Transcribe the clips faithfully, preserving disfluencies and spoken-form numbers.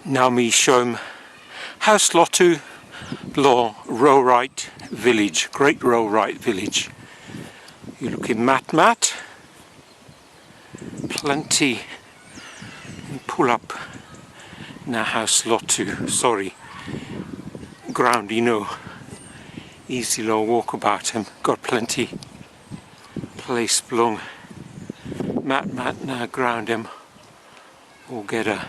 Nau mi soim haus lotu long Rorait Village, Great Rorait Village. Yu lukim matmat, planti pulap na haus lotu, sori, graun i no isi long wokabaut, em gat planti ples bilong matmat na graun em olgeta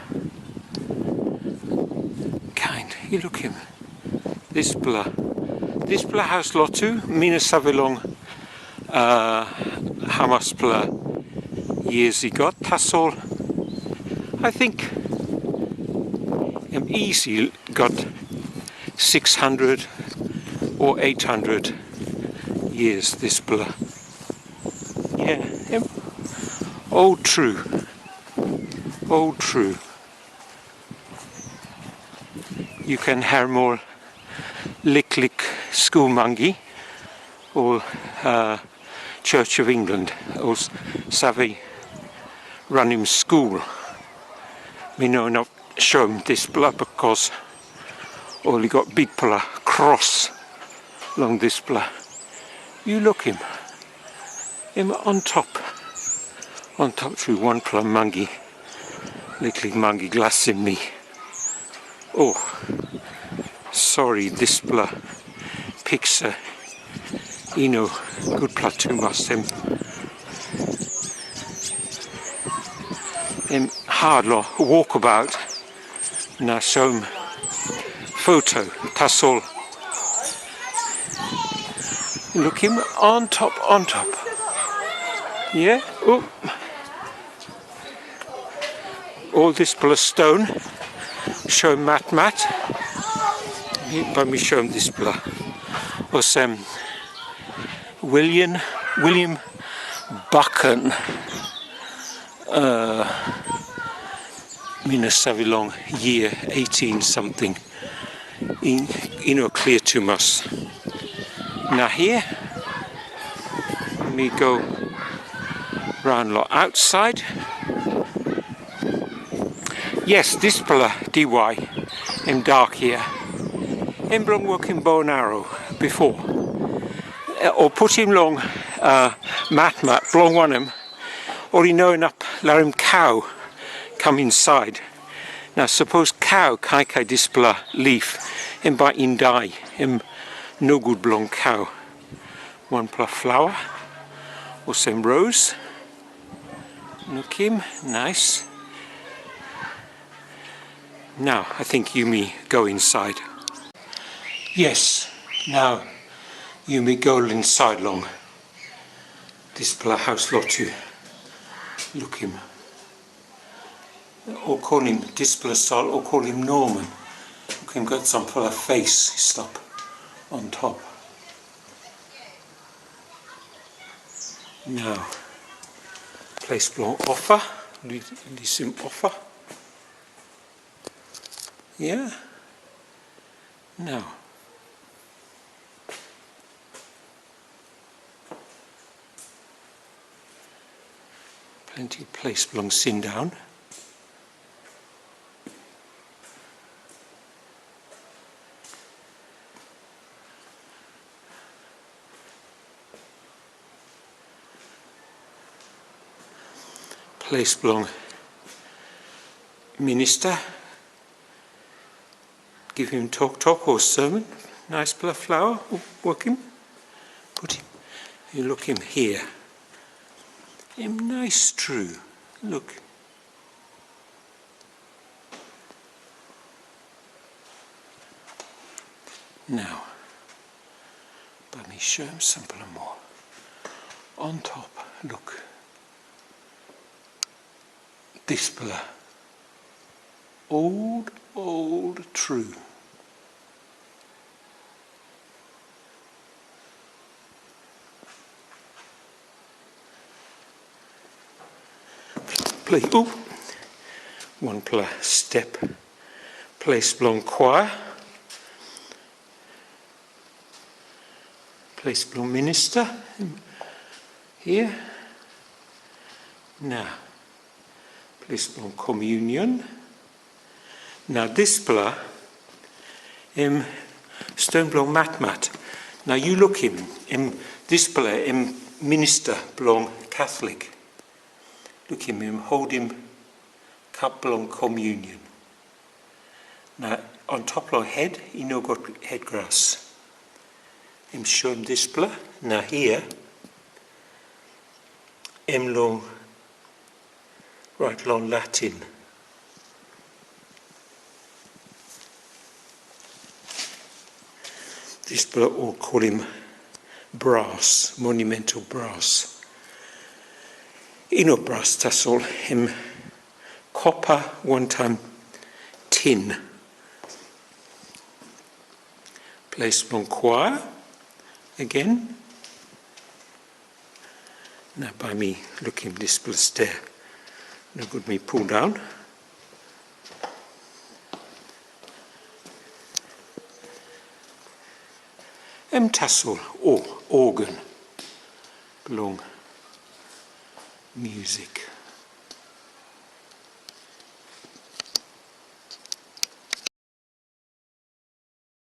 kain. Yu lukim dispela, dispela haus lotu, mi no save long uh, hamaspela years i gat, tasol I think em isi gat six hundred or eight hundred years dispela. Yeah, em old tru, old tru. Yu ken harim ol liklik skul mangi, ol uh, Church of England, ol save ranim skul. Mi no inap soim dispela, bikos ol i gat bikpela kros long dispela. Yu lukim, em antap, antap tru wanpela mangi, liklik mangi glasim mi. O, sori, dispela piksa i no gutpela tumas, em, em hat long wokabaut na soim foto, tasol lukim antap, antap. Yeah? O. Ol dispela ston, soim matmat. Bai mi soim dispela. Olsem, William, William Buchan, uh, mi no save long year eighteen something. I, i no klia tumas. Na hia mi go raun long ausait. Yes, dispela diwai em dak hia, em bilong wokim bo and arrow bipo, o putim long uh, matmat, bilong wanem, ol i no inap larim kau kam insait. Na sapos kau kaikai dispela lif, em bai i dai, em nogut bilong kau. Wanpela flawa, olsem ros. Lukim, nais. Nau, I think yumi go insait. Yes, nau yumi go insait long dispela haus lotu. Lukim. Ol kolim dispela stal, ol kolim Norman. Lukim, gat sampela fes i stap antap. Nau, ples bilong ofa, li-, lisim ofa. Ia. Nau. Planti ples bilong sindaun. Ples bilong minista. Givim toktok o sermon. Naispela flawa, wokim. Putim. Yu lukim hia. Em nais tru. Luk. Nau, bai mi soim sampela moa. Antap, luk. Dispela. Old, old tru. Ples, o, wanpela step. Ples bilong kwaia. Ples bilong minista. Hia. Na. Ples bilong komunion. Na dispela em ston bilong matmat. Na yu lukim, em dispela em minista bilong Katholik. Lukim, em holim kap bilong komunion. Na antap long het i no gat hetgras. Em soim dispela, na hia em long, rait long Latin. Dispela ol kolim brass, monumental brass. I no brass tasol, em kopa wantaim tin. Ples bilong kwaia gen. Na bai mi lukim dispela stia. Nogut mi pundaun. Em tasol o organ bilong musik.